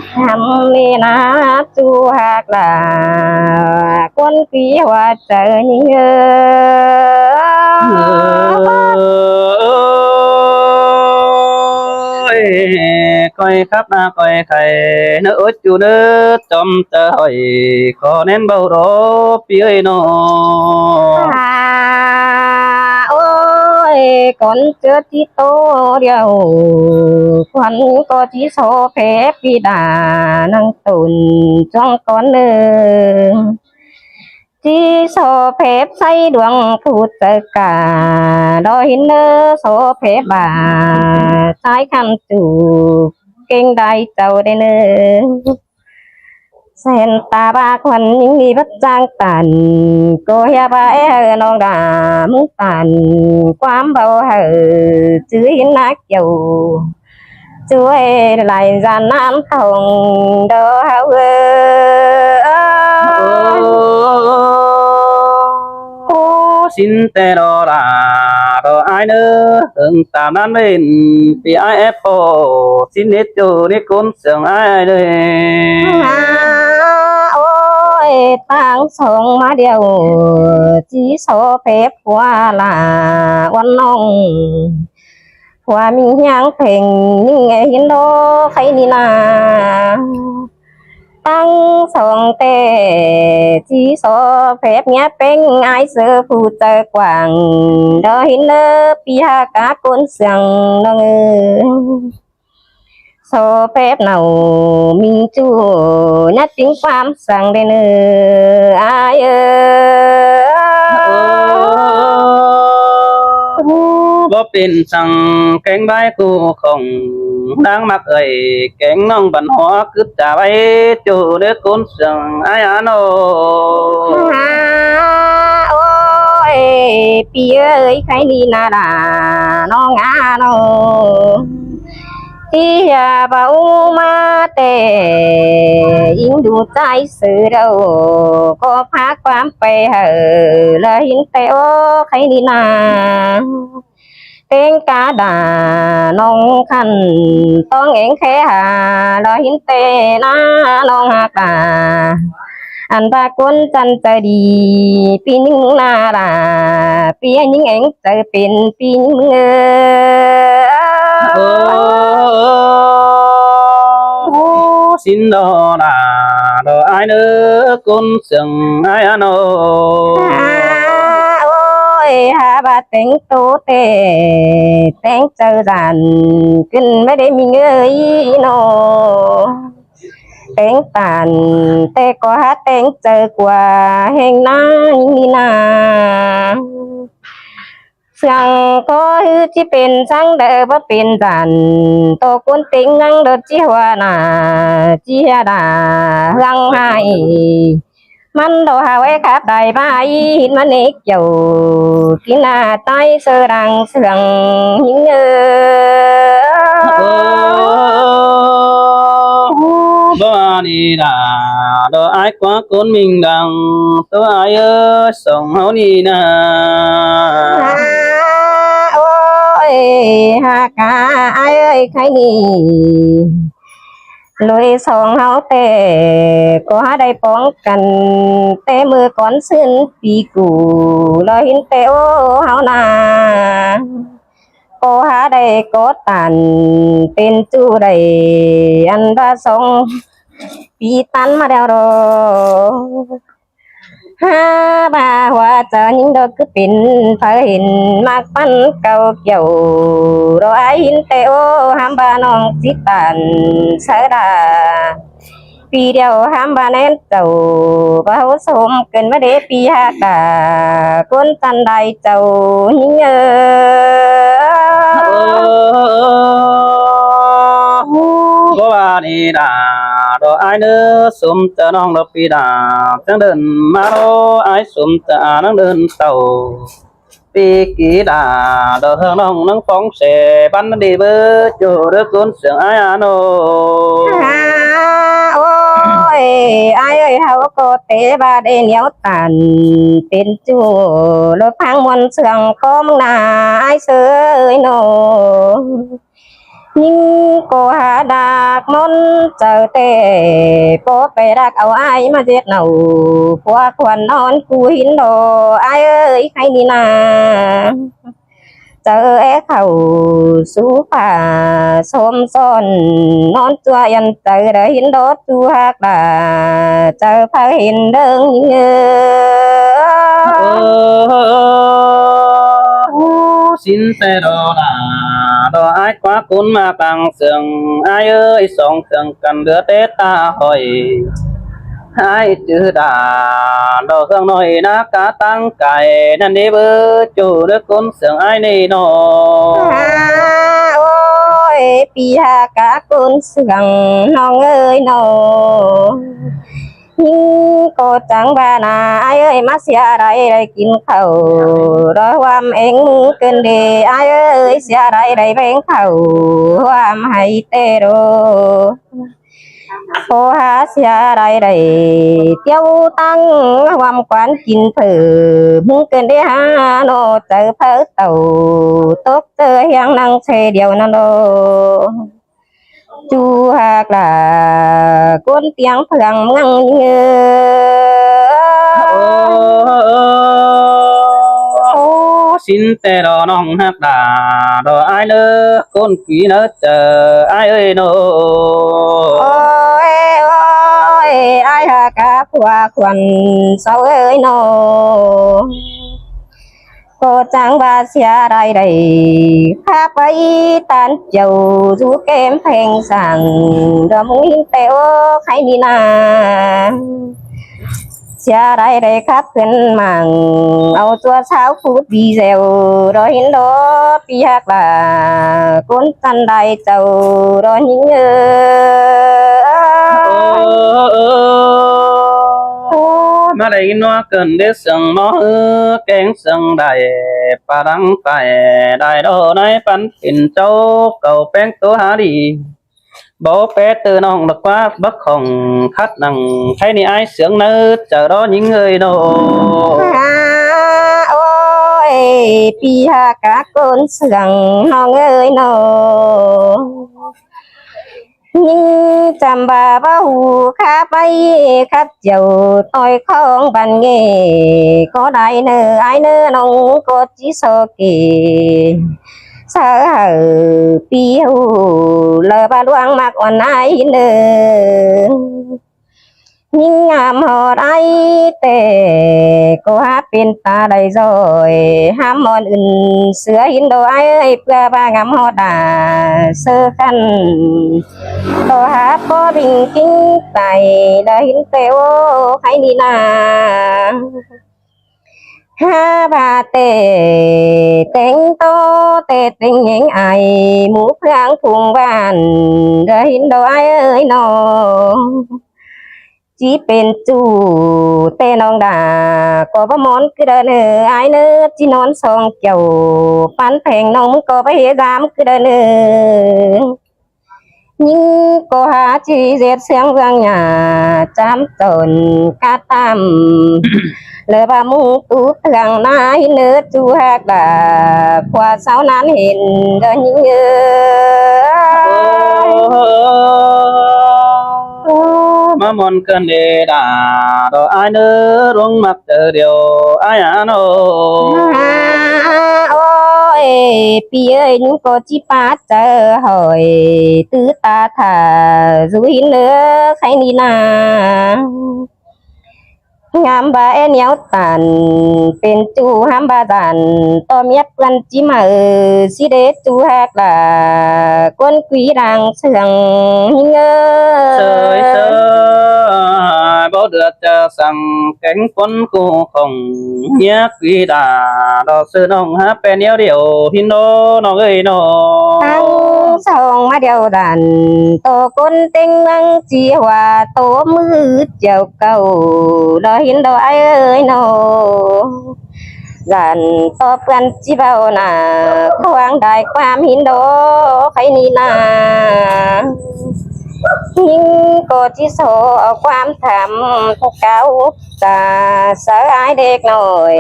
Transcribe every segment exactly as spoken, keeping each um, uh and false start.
Hăm ꞌnị ꞌnạ ꞌchu ꞌhặc lả, ꞌcốn ꞌpi ꞌhua chaư ꞌnhính ơi. Ôi, ꞌcoi khắp ꞌnạ ꞌcoi khay, ꞌnớ ꞌchu ꞌnớ chom chaư ꞌhọi, ꞌcọ ꞌnén báu ꞌlạ ꞌpi ơi ꞌnọ. À, ôi, ꞌcốn ꞌchớ ꞌchí ꞌtố điêu, ꞌcốn ꞌcọ ꞌchí so phép ꞌpi đa ꞌnăng tủn ꞌchuông ꞌcốn ꞌnớ. ꞌChí so phép ꞌsáy đuông phủ chaư cả, ꞌló ꞌhịn ꞌnớ so phép ba, ꞌchái khăn ꞌchu kéng đai chảu đé ꞌnớ. Sen ta ba khuôn ꞌnhính đi bắt chang tản, ꞌcọ ꞌhia ba é hảư ꞌnọng đa ꞌmứng tản, ꞌquám báu hảư chứ ꞌhịn ꞌnạ kiêu. Chuối lai dàn ꞌnán thong đo hảư ơ. Ô, ꞌsịn ꞌtẹ ꞌlạ ꞌlạ, ꞌlạ ải ꞌnớ, hưng tam ꞌnán bên, ꞌpi ải ép phô, ꞌsịn nết ꞌchu ꞌnị ꞌcốn sương ải ꞌnớ. À, ôi, ꞌtáng song ꞌmá điêu, ꞌchí so phép ꞌquá lả ꞌquán ꞌnọng. ꞌQuá ꞌmí ꞌhiáng pheng ꞌnhính ꞌhịn ꞌló khay ꞌnị ꞌnạ. ꞌTáng song ꞌtẹ ꞌchí so phép ꞌnhá peng ải ꞌsớ phủ chaư quảng, ꞌló ꞌhịn ꞌnớ ꞌpi ꞌhặc ꞌcốn sương ꞌnọng ơi. So phép nảu ꞌmí ꞌchu ꞌnhá ꞌchính ꞌquám săng đé ꞌnớ ải ơi. Báu pên săng kéng bái ꞌcu khong, đang ꞌmặc ơi kéng ꞌnọng băn hua, ꞌcứt ta bái ꞌchu đé ꞌcốn sương ải ꞌnọ. À, ôi, ꞌpi ơi, khay ꞌnị ꞌnạ đa ꞌnọng ꞌnạ ꞌnọng. ꞌChí ꞌhia báu ꞌmá ꞌtẹ, ꞌính đu ꞌchái ꞌsứ đaư, ꞌcọ phák ꞌquám pay hảư, ꞌlạ ꞌhịn ꞌtẹ ꞌo khay ꞌnị ꞌnạ. Téng cá đa ꞌnọng khăn, ꞌtóng eng khe ha, ꞌlạ ꞌhịn ꞌtẹ ꞌnạ ꞌnọng ꞌhặc đa. Ăn ba ꞌcốn chăn chaư đi, ꞌpi ꞌnhính ꞌnạ đa, ꞌpi ꞌnhính eng chaư pên ꞌpi ꞌnhính ơ. Ô, ꞌsịn ꞌlạ ꞌlạ, ꞌlạ ải ꞌnớ ꞌcốn sương ải ꞌnọ. À, ôi, hák ba téng ꞌtố ꞌtẹ, téng chaư dản, ꞌcứn ꞌmá đé ꞌmí ơi ꞌnọ. Téng tản ꞌtẹ ꞌcọ hák téng chaư ꞌquá ꞌhéng ꞌnáng ꞌnị ꞌnạ. Sương ꞌcọ ꞌhứ ꞌchí pên săng đaư báu pên dản, tô ꞌcốn téng ꞌnhắng đaư ꞌchí ꞌhua ꞌnạ, ꞌchí ꞌhia đa ꞌhương ꞌhại. ꞌMắn đaư hảư é khắp đảy ba ꞌhịn ꞌmắn é kiêu, kin ꞌnạ ꞌtái ꞌsớ đang sương ꞌhịn ơ. Báu ꞌnị đa, ꞌlạ ải ꞌquá ꞌcốn ꞌmính đang, ꞌtố ải ơ, song ꞌháu ꞌnị ꞌnạ. À, ôi, ꞌhặc cá ải ơi, khay ꞌnị. Lui song ꞌháu ꞌtẹ, ꞌcọ hák đảy póng căn, ꞌtẹ ꞌmự cón ꞌsứn ꞌpi ꞌcu, ꞌlạ ꞌhịn ꞌtẹ ꞌo ꞌháu ꞌnạ. ꞌCọ hák đảy ꞌcọ tản, pên ꞌchu đảy, ăn ba song ꞌpi tản ꞌmá điêu ꞌlạ. Hák ba ꞌhua chaư ꞌnhính đaư ꞌcứ pên phaư hên ꞌmặc ꞌpắn cáu kiêu, ꞌlạ ải ꞌhịn ꞌtẹ ꞌo hăm ba ꞌnọng ꞌchí tản sáư đa. ꞌPi điêu hăm ba ꞌnén chảu, ba ꞌháu sôm ꞌcứn ꞌmá đé ꞌpi ꞌhặc đa, ꞌcốn chăn đảy chảu ꞌnhính ơ. Báu ꞌva ꞌnị đa, ꞌlạ ải ꞌnớ sôm chaư ꞌnọng ꞌlạ ꞌpi đa, chắng đơn ꞌmá ꞌlạ ải sôm chaư ꞌnhắng đơn tảu. ꞌPi kí đa, ꞌlạ ꞌhương ꞌnọng ꞌnhắng phóng se bắn đi báu ꞌchu đé ꞌcốn sương ải ꞌnọ. À, ôi, ải ơi, ꞌháu ꞌcọ té ba đé ꞌnéo tản, pên ꞌchu ꞌlạ phang muôn sương ꞌcọ ꞌmứng ꞌnạ ải ꞌsớ ơi ꞌnọ. ꞌNhính ꞌcọ hák đắc ꞌmón chaư ꞌtẹ, ꞌpó pay đắc au ải ꞌmá ꞌdệt nau, ꞌpúa khuôn ꞌnón ꞌcú hên đo, ải ới, khay ꞌnị ꞌna. Chaư é khảu sú pha sôm son, ꞌnón ꞌchua ꞌen chaư đa hên đo ꞌchu hák đa, chaư phaư hên đơng ꞌnhính ới. Ơ, ơ, ơ, ơ, sính ꞌtẹ đo đa, đo ải ꞌquá cốn ꞌmá ꞌtáng sương, ải ới, song sương căn đứa ꞌtẹ ta hỏi. Ải chứ đa, đo ꞌsướng ꞌnọi ꞌna cá ꞌtáng cai, ꞌnặn đi báu ꞌchu đứa cốn sương ải ꞌnị ꞌnọ. À, ôi, ꞌpi hák cá cốn sương ꞌnọng ới ꞌnọ. ꞌNhính ꞌcọ chắng ꞌva ꞌna, ải ới, ꞌmá sia đảy đảy kin khảu, đo ꞌhuôm ꞌeng ꞌcợn đi, ải ới, sia đảy đảy ꞌvén khảu, ꞌhuôm hảư ꞌtẹ đo. ꞌPó hák sia đảy đảy ꞌtiếu ꞌtáng, ꞌhuôm quan kin phở, ꞌcợn đi hák ꞌnọ, chaư phaư tảu, tốc ꞌtớ ꞌhiếng ꞌnăng ꞌsê điêu ꞌnặn đo. ꞌChu hák đa, cốn ꞌtiếng phlang ꞌnăng ꞌnhính ới. Ơ, ơ, ơ, ơ, sính ꞌtẹ đo ꞌnọng hák đa, đo ải ꞌnớ, cốn quí ꞌnớ chaư ải ới ꞌnọ. Ôi, ôi, ải hák cá ꞌpúa khuôn sau ới ꞌnọ. ꞌCọ chắng ꞌva sia đảy đảy khắp ꞌvạy ꞌtan chiêu, dú kem pheng sảng, đo ꞌmung hên ꞌtẹ ꞌo khay ꞌnị ꞌna. Sia đảy đảy khắp khuyến mảng, au ꞌchua sau khút bi dẻo, đo hên đo ꞌpi hák đa, cốn chăn đảy chảu, đo ꞌnhính ới. Ơ, ơ, ơ, ơ. ꞌMá đảy ꞌnọ ꞌcợn đi sương ꞌmo ꞌhứ, kéng sương đảy, pá đăng tải, đảy đo ꞌnọi păn pên chảu, cảu ꞌpéng ꞌtố hák đi. Báu ꞌpé ꞌtứ ꞌnọng đa ꞌquá báu khong khắt ꞌnăng, khay ꞌnị ải sương ꞌnớ chaư đo ꞌnhính ới ꞌnọ. À, ôi, ꞌpi hák cá cốn sương ꞌnọng ới ꞌnọ. ꞌNhính chăm ꞌva báu hủ khắp ꞌvạy khắp chiêu, ꞌtoi khong bản nghê ꞌcọ đảy ꞌnớ ải ꞌnớ, ꞌnọng ꞌcọ ꞌchí so kê. Sa hảư ꞌpi hủ lỏ ꞌva ꞌluống ꞌmặc ꞌuôn ải ꞌnớ. ꞌNhính ꞌngắm ꞌhọt ải ꞌtẹ, ꞌcọ hák pên ta đảy doi, hák ꞌmón ứn sia hên đo ải ới, ꞌpưa ꞌva ꞌngắm ꞌhọt đa sơ khăn. ꞌCọ hák ꞌpó binh kính tai, đa hên ꞌtẹ ꞌo khay ꞌnị ꞌna. Hák ꞌva ꞌtẹ têng ꞌto, ꞌtẹ têng ꞌnhính ải, mú phlang phung bản, đa hên đo ải ới ꞌnọ. ꞌChí pên ꞌchu ꞌtẹ ꞌnọng đa, ꞌcọ báu ꞌmón ꞌcứ đaư ꞌnớ ải ꞌnớ, ꞌchí ꞌnón song kiẻo, păn pheng ꞌnọng ꞌmứng ꞌcọ báu ꞌhế dám ꞌcứ đaư ꞌnớ. ꞌNhính ꞌcọ hák ꞌchí ꞌdệt sương ꞌvướng nhà, chăm tỏn cá tam. Lỏ ꞌva ꞌmung tú ꞌtương ꞌna hên ꞌnớ ꞌchu hák đa, ꞌpúa sau ꞌnán hên đa ꞌnhính ới. ꞌMá ꞌmuôn ꞌcợn đi đa, đo ải ꞌnớ, ꞌluống ꞌmặc chaư điêu ải ꞌnớ. À, ôi, ꞌpi ới, ꞌnhính ꞌcọ ꞌchí pát chaư hỏi, ꞌtứ ta thả dú hên ꞌnớ khay ꞌnị ꞌna. ꞌNgắm ꞌva é ꞌnéo ꞌtan pên ꞌchu hák ꞌva dản, ꞌto ꞌmiếp ꞌcốn ꞌchí mau, ꞌchí đé ꞌchu hák đa, ꞌcốn quí đang sương ꞌnhính ới. Sơi, sơi, báu được chaư săng kéng ꞌcốn ꞌcú khong, ꞌnhính quí đa, đo sư ꞌnọng hák pên ꞌnéo điêu hên đo ꞌnọng ới ꞌnọ. Hăng song ꞌmá điêu dản, ꞌto ꞌcốn têng ꞌmướng ꞌchí hua ꞌto ꞌmứ chiêu cảu, đo hên đo ải ới ꞌnọ. Dản ꞌto ꞌpưa ꞌchí báu ꞌna, khong đảy ꞌquám hên đo khay ꞌnị ꞌna. ꞌNhính ꞌcọ ꞌchí so au ꞌquám tham cáo ta, sau ải đéc ꞌnọi,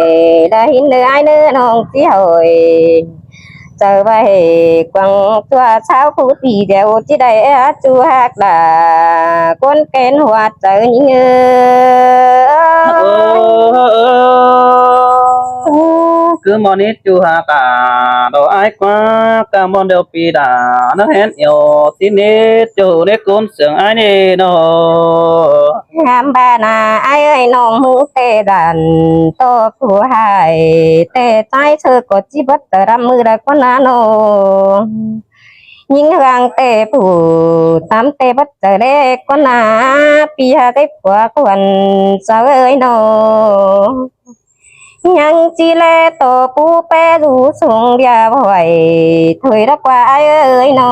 đa hên đơ ải ꞌnớ ꞌnọng ꞌchí hỏi. Chaư ꞌvạy quảng ꞌchua sáu phủ ꞌpi điêu ꞌchí đảy é ꞌchu ꞌhặc đa ꞌcốn kén ꞌhua chaư ꞌnhính ơi. Ơ, ơ, ơ. Cứ ꞌmón ꞌnị ꞌchu ꞌhặc đa, đo ải ꞌquá ca ꞌmón điêu ꞌpi đa, ꞌnăng hén yua ꞌsịn ꞌnị ꞌchu đé ꞌcốn sương ải ꞌnị ꞌnớ. Hám ꞌva ꞌna ải ơi ꞌnọng ꞌmứng ꞌtẹ đan ꞌto phủ ꞌhại, ꞌtẹ ꞌchái ꞌchớ ꞌcọ ꞌchí bớt tơ đăm ꞌmự đa ꞌcốn ꞌna ꞌnớ. ꞌNhính ꞌhang ꞌtẹ phủ tắm ꞌtẹ bớt tơ đé ꞌcốn ꞌna, ꞌpi ꞌhặc ꞌtẹ phủ khuôn chaư ơi ꞌnớ. ꞌNhắng ꞌchí ꞌlé ꞌto pú ꞌpé dú sung ꞌviạk ꞌhuối thôi đa ꞌquá ải ơi ꞌnớ.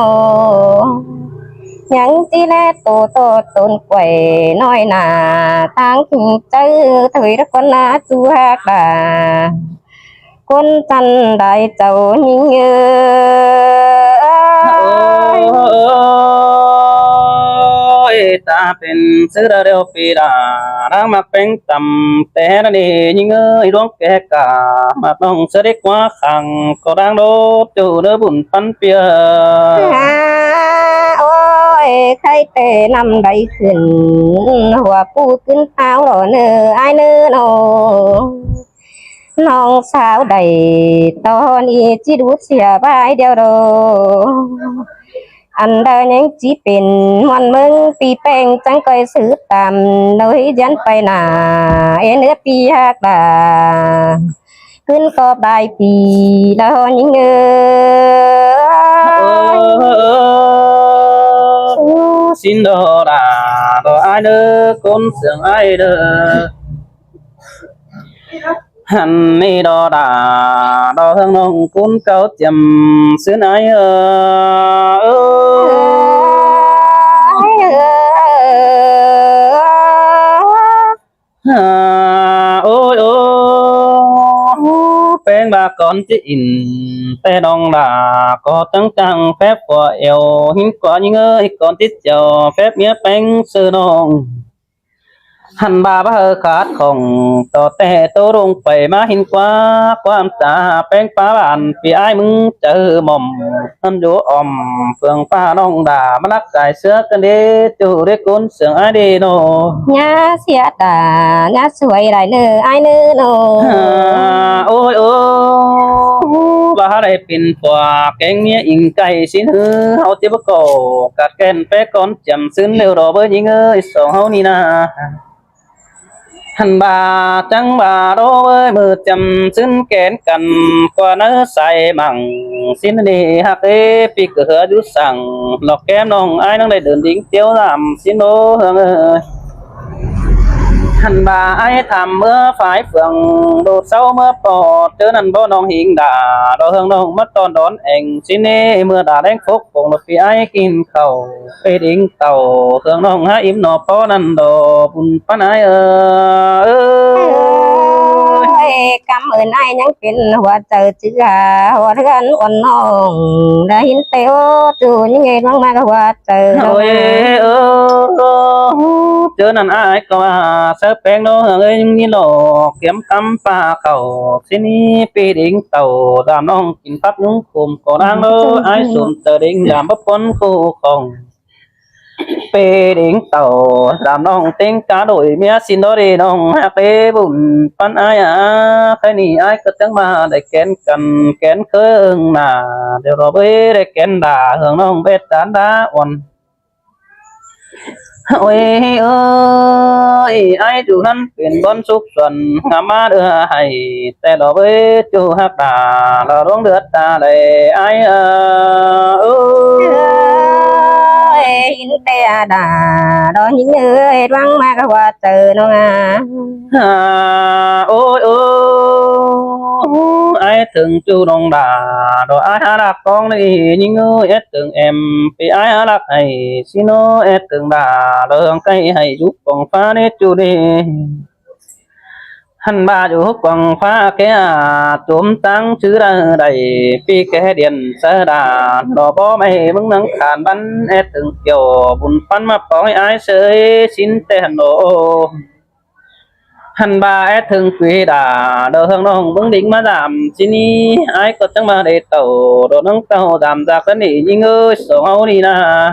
ꞌNhắng ꞌchí ꞌlé ꞌto ꞌto tốn quảy ꞌnọi ꞌna, ꞌtáng kin chaư thôi đa ꞌcốn ꞌna ꞌchu ꞌhặc đa ꞌcốn chăn đai chảu ꞌnhính ơi. Ôi, ta pên ꞌsứ đa điêu ꞌpi đa, đang ꞌmặc ꞌpéng tăm té ꞌnị ꞌnhính ơi, ꞌluống ké cả ꞌmặc ꞌnọng ꞌsứ đé ꞌquá khăng ꞌcọ đang đốt ꞌchu đé bun ꞌpắn ꞌpia. À, ôi, khay ꞌtẹ ꞌnặm đảy khửn, ꞌhua pú ꞌcứn ꞌtáng ꞌló ꞌnớ ải ꞌnớ ꞌnớ. ꞌNọng sáo đảy ꞌto ꞌnị ꞌchí đú sia ꞌvạy điêu đô. Ăn đa ꞌnhắng ꞌchí pên ꞌmuôn ꞌmớng ꞌpi ꞌpéng chắng ꞌcoi ꞌsứ tam ꞌnọi ꞌdiến pay ꞌna, ên ꞌnớ ꞌpi ꞌhặc đa. ꞌCứn ꞌcọp đai ꞌpi đa ꞌnhính ơi. Ơ, ꞌsịn đo đa, đo ải ꞌnớ, ꞌcốn sương ải ꞌnớ. Hăn ꞌnị đo đa, đo ꞌhướng ꞌnọng ꞌcốn cáu chiêm ꞌsứn ải ơi. Ơ, à, ôi, ôi, ꞌpéng ꞌva cón ꞌchí ỉn, ꞌtẹ ꞌnọng đa ꞌcọ chắng chắng phép ꞌcọ eo, ꞌhính ꞌcọ ꞌnhính ơi, cón ꞌchí chảu phép ꞌmía ꞌpéng ꞌsớ ꞌnọng. Hăn ꞌva ꞌva hơ khát khong, ꞌto ꞌtẹ ꞌtố rông pay ꞌmá ꞌhính ꞌquá, ꞌquám ta ꞌpéng ꞌpá bản ꞌpi ải ꞌmứng chaư mỏm, hăn dú ỏm, phượng ꞌpá ꞌnọng đa ꞌmá lắc cai ꞌsứa căn đế, ꞌchu đế ꞌcốn sương ải đế ꞌnớ. Nhá sia đa, nhá suối đảy ꞌnớ ải ꞌnớ ꞌnớ. À, ôi, ôi, ꞌva há đảy pên phua kéng ꞌmía inh cay ꞌsịn ꞌhứ, ꞌháu ꞌchí báu ꞌcọ cát kén pé cón chiêm ꞌsứn ꞌlẹo đo ꞌvới ꞌnhính ơi, song ꞌháu ꞌnị ꞌna. Hăn ꞌva chắng ꞌva đo ꞌvới ꞌmự chiêm ꞌsứn kén căn, ꞌquá ꞌnớ sai măng ꞌsịn ꞌnị ꞌhặc ê, ꞌpi ꞌcọ ꞌhứa dú săng, ꞌlọ kém ꞌnọng ải ꞌnăng đảy đưn đính tiếu ꞌdam ꞌsịn ꞌnớ ꞌhướng ơi. Hăn ꞌva ải tham ꞌmứa phái phượng, đô sáu ꞌmứa ꞌpo, ꞌchớ ꞌnặn báu ꞌnọng ꞌhính đa, đo ꞌhướng ꞌnọng ꞌmá ꞌtọn đón eng ꞌsịn ꞌnị, ꞌmưa đa ꞌlẹng phốc phông ꞌlọ ꞌpi ải kin khảu, pên inh tảu, ꞌhướng ꞌnọng hák im ꞌnọ ꞌpo ꞌnặn đo, bun ꞌpắn ải ơi. Ôi, căm ơn ải ꞌnhắng pên ꞌhua chaư chứ à, ꞌhua ꞌhướn uôn ꞌnọng, đa ꞌhính ꞌtẹ ꞌchu ꞌnhính ơi ꞌmá ꞌmá ꞌhua chaư ꞌnọng. Ôi, ơ, ơ, ꞌchớ ꞌnặn ải ꞌcọ à, sáư ꞌpéng ꞌnớ ꞌhướng ơi, ꞌnhính ꞌnị ꞌlọ kiêm căm ꞌpá khảu ꞌsịn ꞌnị, pên inh tảu, đam ꞌnọng kin ꞌpặp ꞌnhúng khum ꞌcọ đang ꞌnớ, ải sum chaư đinh đam báu ꞌpốn khu khong. Pên inh tảu, đam ꞌnọng ꞌtếng cá đuổi ꞌmía ꞌsịn ꞌnớ đê ꞌnọng, ꞌhặc đê bun ꞌpắn ải à, khay ꞌnị ải ꞌcọ chắng ꞌva đảy kén căn, kén ꞌkhớng ꞌna, ꞌlẹo đo ꞌvới đảy kén đa, ꞌhướng ꞌnọng bét tán đa uôn. Ôi, ôi, ải dú ꞌnặn pên bón súc xuân, ngắm ꞌmá đưa hảy, ꞌtẹ ꞌlọ ꞌvới ꞌchu ꞌhặc đa, ꞌlọ ꞌluống đưa ta đảy ải ơi. Ôi, ꞌhính ꞌtẹ đa, đo ꞌnhính ơi, ꞌluống ꞌmá ꞌhua chaư ꞌnọng à. À, ôi, ôi, ải ꞌtếng ꞌchu ꞌnọng đa, đo ải hák lắc ꞌcóng ꞌnị ꞌnhính ơi, ét ꞌtếng em, ꞌpi ải hák lắc hảy ꞌsịn ꞌnớ, ét ꞌtếng đa, đo ꞌhướng cay hảy dú cuông ꞌphạ ꞌnị ꞌchu ꞌnị. Hăn ꞌva dú cuông ꞌphạ ké à, chốm ꞌtáng chứ đa đảy, ꞌpi ké điện sáư đa, đo bók ꞌmạy ꞌmứng ꞌnăng khan bắn, ét ꞌtếng kiẻo, bun ꞌpắn ꞌmá póng ải ꞌsới, ꞌsịn ꞌtẹ hăn ꞌnớ. Hăn ꞌva é ꞌtếng quí đa, đo ꞌhướng ꞌnọng ꞌmứng đinh ꞌmá dăm ꞌchí ꞌnị, ải ꞌcọ chắng ꞌmá đảy tảu, đo ꞌnọng tảu dăm ꞌdạk ꞌnị ꞌnhính ơi song ꞌháu ꞌnị ꞌna.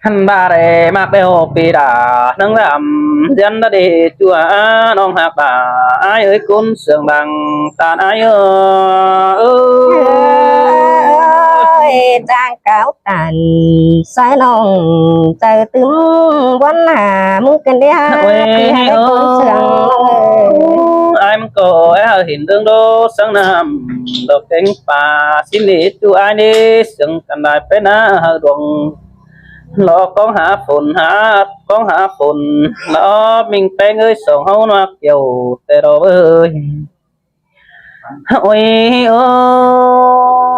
Hăn ꞌva đảy ꞌmặc đảy hô pi đa, ꞌnọng dăm ꞌdiến đa đảy ꞌchua ꞌnọng ꞌhặc đa, ải ơi ꞌcốn sương đăng ꞌtan ải ơi. Ơi, chang cáo ꞌtan, sai ꞌnọng chaư tứm ꞌvắn hả ꞌmứng ken đé hả, ôi, pi hả ꞌcốn sương ꞌnọng ơi. Ải ꞌmứng ꞌcọ é hảư hên ꞌlương đô sương năm, đo kéng pá ꞌsịn ꞌnị ꞌchu ải ꞌnị sương căn đai pé ꞌna hảư đuống. Lo ꞌcóng hả phôn hả, ꞌcóng hả phôn, lo ꞌminh ꞌpéng ơi song ꞌháu ꞌnọk kiêu ꞌtẹ đo ꞌvới. Ôi, ơ,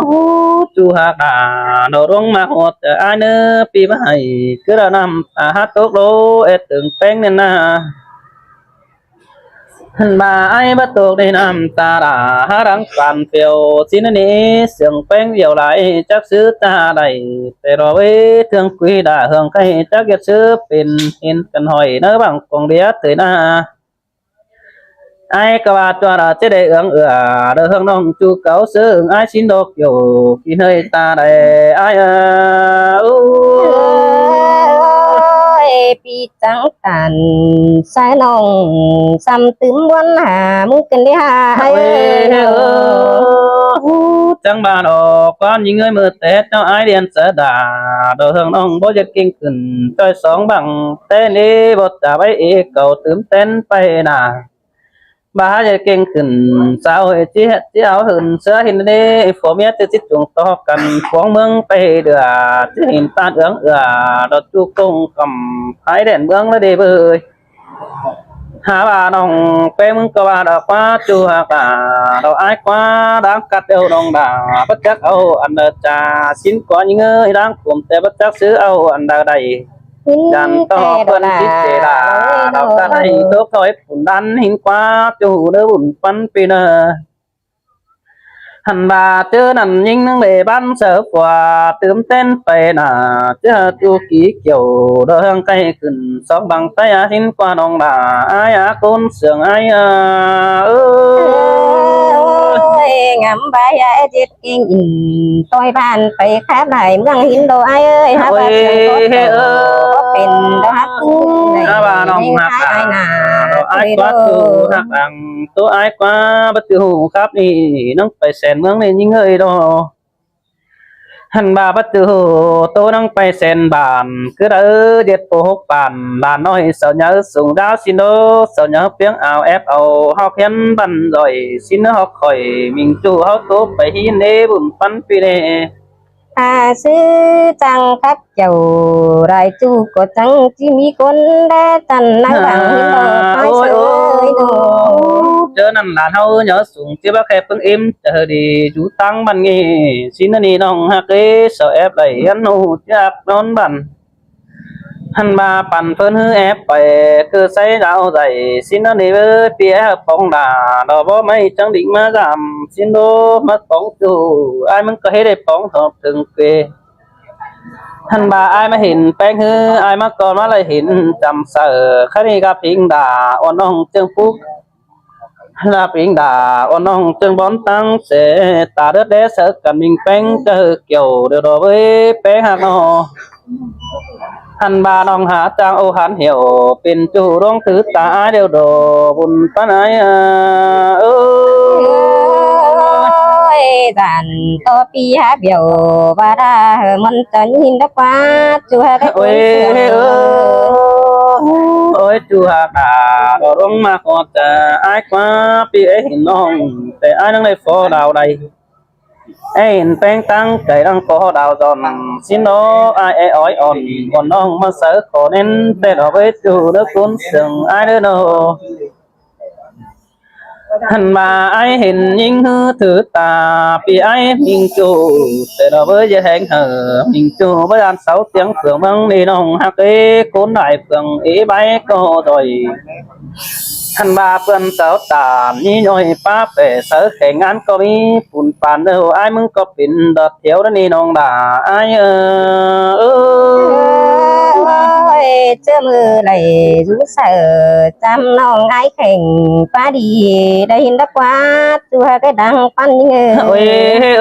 ꞌchu ꞌhặc đa, đo ꞌluống ꞌmặc ꞌhọt ải ꞌnớ pi ꞌmá hảư, ꞌcứ đa năm ta hả tốc đô é ꞌtếng ꞌpéng ꞌnị ꞌna. Hăn ꞌva ải báu tốc đảy năm ta đa hả răng păn phiêu, ꞌsịn ꞌnị sương ꞌpéng điêu lai chắc ꞌsứ ta đảy, ꞌtẹ đo ꞌvới ꞌtếng quí đa ꞌhướng khay chắc ꞌdệt ꞌsứ pên hên căn hỏi ꞌnớ bảng cuông đĩa tơi ꞌna. Ải ꞌcọ ꞌva ꞌchua đa ꞌchí đảy ương ưa, đo ꞌhướng ꞌnọng ꞌchu cáo sương ải ꞌsịn đo kiêu, kin hơi ta đảy ải ơ. Ôi, pi chắng ꞌtan, sai ꞌnọng sắm tứm ꞌvắn hả ꞌmứng ken đé hả ải ơi. Chắng ꞌva đo ꞌquám ꞌnhính ơi ꞌmưa ꞌtẹ ꞌchọ ải điên sa đa, đo ꞌhướng ꞌnọng báu ꞌdệt kéng khửn ꞌchoi song bảng ꞌtẹ ꞌnị báu chả báu ê cảu tứm ꞌtến pay ꞌna. ꞌVa hả ꞌdệt kéng khửn sa ơi ꞌchí ꞌchí au hên ꞌsứa hên ꞌnị, phua ꞌmía ꞌchí ꞌchí chuông ꞌto căn cuông ꞌmướng pay đưa, ꞌchí hên ꞌtan ương ưa, đo ꞌchu công cắm phái đen ꞌmướng ꞌnớ đê ꞌvới. Hả ꞌva ꞌnọng ꞌpéng ꞌmứng ꞌcọ ꞌva đo ꞌquá ꞌchu ꞌhặc đa, đo ải ꞌquá đáng cắt eo ꞌnọng đa, báu chắc au ăn đa cha ꞌsịn ꞌquá ꞌnhính ơi đáng cuôm ꞌtẹ báu chắc ꞌsứ au ăn đa đảy. Dăn ꞌto ꞌpươn ꞌchí chê đa, đo cắt đảy tốc thoi phun đan hên ꞌquá ꞌchu ꞌnớ bun ꞌpắn pi ꞌnớ. Hăn ꞌva ꞌchớ ꞌnặn ꞌnhính ꞌnưng đảy băn saư phua tứm ꞌtến pay ꞌna, ꞌchớ ꞌchu kí kiêu đo ꞌhướng khay khửn song bảng ꞌtẹ hên ꞌquá ꞌnọng đa ải ꞌcốn sương ải ơ. Ôi, ngắm ꞌva hả ꞌdệt kéng ꞌnị ꞌtoi ban pay khắp lai ꞌmướng hên đo ải ơi, hả ꞌva sương ꞌcọ ꞌtoi báu pên đo hả ꞌcốn hả ꞌva ꞌnọng hả ải ꞌna, đo ải ꞌquá ꞌchu ꞌhặc đăng, tô ải ꞌquá báu ꞌchu hảư khắp ꞌnị ꞌnăng pay sen ꞌmướng ꞌnị ꞌnhính ơi đo. Hăn ꞌva báu ꞌchu hảư tô ꞌnăng pay sen bản, ꞌcứ đa ꞌdệt pô hốc bản, bản ꞌnọi sau nháư sung đáo ꞌsịn đô, sau nháư piếng ao ép au ꞌhọt hiến băn ꞌdọi ꞌsịn ꞌnớ ꞌhọt khỏi, ꞌminh ꞌchu ꞌháu tô pay hên ꞌnị bun ꞌpắn pi ꞌnị. Hả ꞌsứ chắng khắp kiêu, lai ꞌchu ꞌcọ chắng ꞌchí ꞌmí ꞌcốn đé chăn ꞌnăng bảng hên bảng ꞌtoi ôi sương ơi ꞌnớ. ꞌChớ ꞌnặn lán ꞌháu nháư sung ꞌchí báu khe ꞌpứng ím, ꞌchớ đi dú ꞌtáng băn ꞌnị, ꞌsịn ꞌnị ꞌnọng ꞌhặc ê, sau ép đảy hiến ꞌhụ chắc ꞌnón băn. Hăn ꞌva păn ꞌphớn ꞌhứ ép pay, ꞌcứ sáy đao dạy, ꞌsịn ꞌnị ꞌvới pi é hảư póng đa, đo báu ꞌmí chắng đinh ꞌmá dăm, ꞌsịn đô ꞌmá póng ꞌchu, ải ꞌmứng ꞌcọ ꞌhế đảy póng thop tưng quê. Hăn ꞌva ải ꞌmá hên ꞌpéng ꞌhứ, ải ꞌmá ꞌcọ ꞌmá đảy hên chăm saư, khá ꞌnị ꞌcọ phing đa, ôn ꞌnọng ꞌchương púk. Lap inh đa ôn ꞌnọng ꞌchương bón ꞌtáng sia, ta đớt đé saư căn ꞌminh ꞌpéng ꞌchớ kiêu, điêu đo ꞌvới ꞌpéng ꞌhặc ꞌnọ. Hăn ꞌva ꞌnọng hả chang ô hăn hiêu, pên ꞌchu ꞌluống thứ ta ải điêu đo bun ꞌpắn ải ơ. Ôi, dản ꞌto pi hả biêu, ꞌva đa hơ ꞌmắn chăn hin đắc ꞌva, ꞌchu hả đắc ôi, ôi, ôi, ꞌchu hả đa, đo ꞌluống ꞌmặc ꞌhọt ải ꞌquá pi ê hin ꞌnọng, ꞌtẹ ải ꞌnăng đảy phó đao đảy. Ê hin ꞌpéng ꞌtáng cay ꞌnăng có đao dọn, ꞌsịn ꞌnọ ải ê ói ọn, ôn ꞌnọng ꞌmá saư khó ꞌnén, ꞌtẹ đo ꞌvới ꞌchu đớc ꞌcốn sương ải đớc ꞌnọ. Hăn ꞌva ải hên ꞌnhính ꞌhứ thứ ta, pi ải ꞌminh ꞌchu, ꞌtẹ đo ꞌvới ꞌdệt ꞌhéng hả, ꞌminh ꞌchu báu dản sáu tiếng phường ꞌmướng đi ꞌnọng ꞌhặc ê, ꞌcốn đảy phường ê bái ꞌcọ đòi. Hăn ꞌva ꞌpươn sáu tản ꞌnị ꞌnọi ꞌpá pẻ saư kheng án ꞌcọ ꞌmí, pun păn ơ ải ꞌmứng ꞌcọ pên đọt thiêu đa ꞌnị ꞌnọng đa ải ơ. Ôi, ꞌchớ ꞌmự đảy dú saư chăm ꞌnọng ải kheng ꞌpá đi, đảy ꞌhịn đắc ꞌquá ꞌchua cái đăng ꞌpắn ꞌnhính ơi.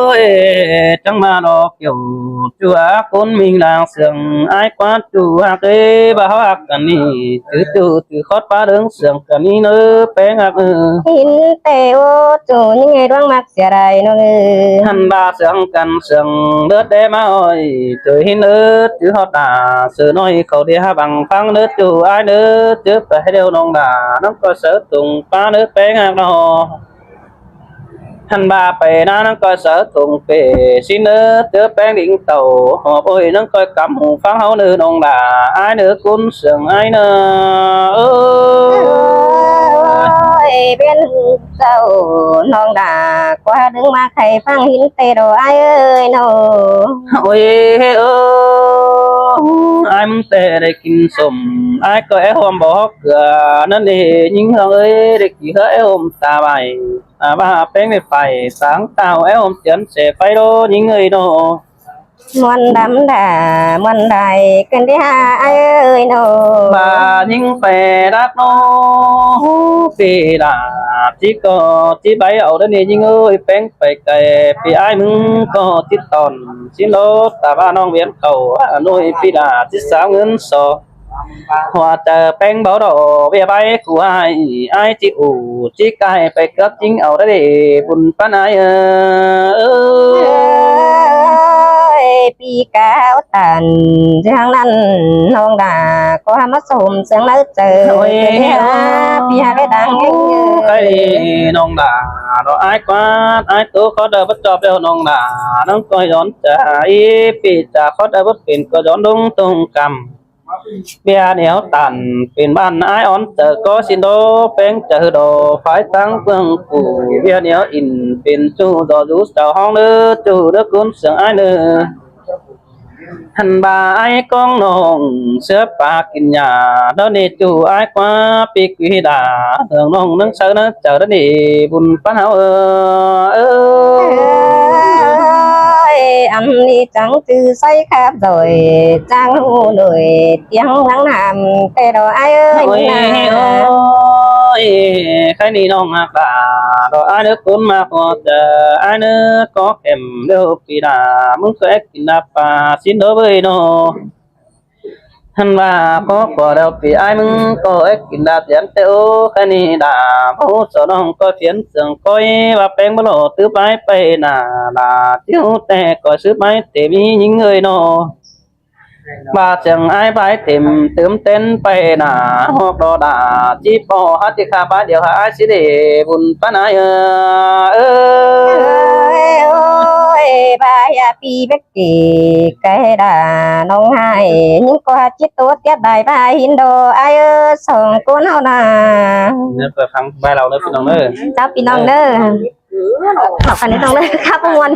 Ôi ơi, chắng ꞌmá lo kiẻo ꞌchua ꞌcốn ꞌminh đang sương ải ꞌquá ꞌchu ꞌhặc ơi, ꞌva ꞌháu ꞌhặc căn ꞌnị, chứ ꞌchu chứ khót ꞌpá đớng sương căn ꞌnị ꞌnớ ꞌpéng ꞌhặc ơ. ꞌHịn ꞌtẹ ꞌchua ꞌnhính ơi, ꞌluống ꞌmặc sia đảy ꞌnọng ơi. Hăn ꞌva sương căn sương đớt đé ꞌmá ơi, ꞌchớ ꞌhịn ơ, chứ ꞌhọt đả sương ꞌnọi khảu đi hák băng ꞌphắng ꞌnớ ꞌchu ải ꞌnớ, ꞌchớ pay ꞌhế điêu ꞌnọng đả ꞌnóng ꞌcoi sáư tông ꞌpá ꞌnớ ꞌpéng ꞌhặc ꞌnọ. Hăn ꞌva pay ꞌná ꞌnóng ꞌcoi sáư tông pê ꞌsịn ꞌnớ, ꞌchớ ꞌpéng đin tảu ꞌhọp ơi ꞌnóng ꞌcoi cắm hủ ꞌphắng ꞌháu ꞌnớ ꞌnọng đả, ải ꞌnớ ꞌcốn sương ải ꞌnớ. Ơ ơi, ꞌviến ꞌchạu ꞌnọng đả ꞌquá đớng ꞌmá khay ꞌphắng ꞌhịn ꞌtẹ đảy ải ơi ꞌnọ. Ôi ơ, ải ꞌmứng ꞌtẹ đảy kin sôm, ải ꞌcọ é ꞌhôm báu hốc ꞌcứa ꞌnặn ê, ꞌnhính ꞌhướng ơi, đảy kin ꞌhứa é ꞌhôm ta ꞌvạy. À, ꞌva ꞌpéng đảy phải sáng tạo é ꞌhôm chén sẻ pháy đô ꞌnhính ơi ꞌnọ. Muôn đắm đả, muôn đảy ꞌcứn đi hả ải ơi ꞌnọ. ꞌVa ꞌnhính pay đắc ꞌnọ, pi đả, ꞌchí ꞌcọ, ꞌchí báy au đá ꞌnị ꞌnhính ơi, ꞌpéng pay cay, pi ải ꞌmứng ꞌcọ ꞌchí tỏn, ꞌsịn ꞌlố, ta ꞌva ꞌnọng ꞌviến khảu, à, ꞌnọi pi đả, ꞌchí sáo ꞌngớn so. Hua chaư ꞌpéng báu đỏ, ꞌviạk báy khu ải, ải ꞌchí ủ, ꞌchí cai, pay cắp ꞌchính au đá đi, bun ꞌpắn ải ơ. Ơi, pi cáo tản, ꞌchư ꞌhăng ꞌnặn, ꞌnọng đả ꞌcọ ꞌmá sôm sương ꞌnớ chaư. Ôi, ơi, pi hák cái đăng ꞌnhính ơi. Khay ꞌnọng đả, ꞌnọ ải ꞌquá, ải ꞌtố khót đaư bớt ꞌchọ điêu ꞌnọng đả, ꞌnóng ꞌcoi dón chả, ꞌpi chả khót đaư bớt pên ꞌcọ dón đúng tông căm. ꞌViạk ꞌnéo tản pên ꞌván ải ón chaư ꞌcọ ꞌsịn đô, ꞌpéng chaư đô phái ꞌtáng ꞌpương phủ. ꞌViạk ꞌnéo in pên ꞌchu dô dú sau ꞌhóng ꞌnớ, ꞌchu đớ ꞌcốn sương ải ꞌnớ. Hăn ꞌva ải ꞌcóng ꞌnọng ꞌsứa pá kin nhả, đaư ꞌnị ꞌchu ải ꞌquá pi quí đả, ꞌhướng ꞌnọng ꞌnắng saư ꞌnắng chaư đaư ꞌnị bun ꞌpắn ꞌháu ơ. Ơi, ăn đi chắng chư say khắp rồi, chắng hú nổi tiếng ngắn hàm, tê đồ ai ơi. Ôi, ôi, khay ꞌnị ꞌnọng ꞌhặc đả, đồ ai ꞌnớ ꞌcốn ꞌmặc ꞌhọt, ơ, ai ꞌnớ ꞌcọ khem điêu pi đả, ꞌmứng ꞌcọ é kin đa pá ꞌsịn đô ꞌvới ꞌnọ. Hăn ꞌva ꞌcọ ꞌcọ điêu pi ải ꞌmứng ꞌcọ é kin đa tiến tê ô, khay ꞌnị đả, báu so ꞌnọng ꞌcoi phiến sương ꞌcoi, ꞌva ꞌpéng báu lỏ tứ bái pay nả, đả ꞌtiếu tê ꞌcoi sứ bái tê ꞌmí ꞌnhính ơi ꞌnọ. ꞌVa sương ải bái têm tứm tên pay nả, ꞌhọt đo đả, ꞌchí ꞌpo hák ꞌchí khả bái điêu hả ải ꞌsịn đê, bun ꞌpắn ải ơ. Ơi, ơi, bái hả pi bết kì, kay đả ꞌnọng ải, ꞌnhính ꞌcọ ꞌchí ꞌtố tiết đảy bái ꞌhịn đô ải ơ, song ꞌcốn ꞌháu nả. ꞌNéo ꞌcọ ꞌphắng bái ꞌlẹo ꞌnớ ꞌpi ꞌnọng ꞌnớ. Chào ꞌpi ꞌnọng ꞌnớ. Khắp ꞌpi ꞌnọng ꞌnớ, khắp ꞌmuôn.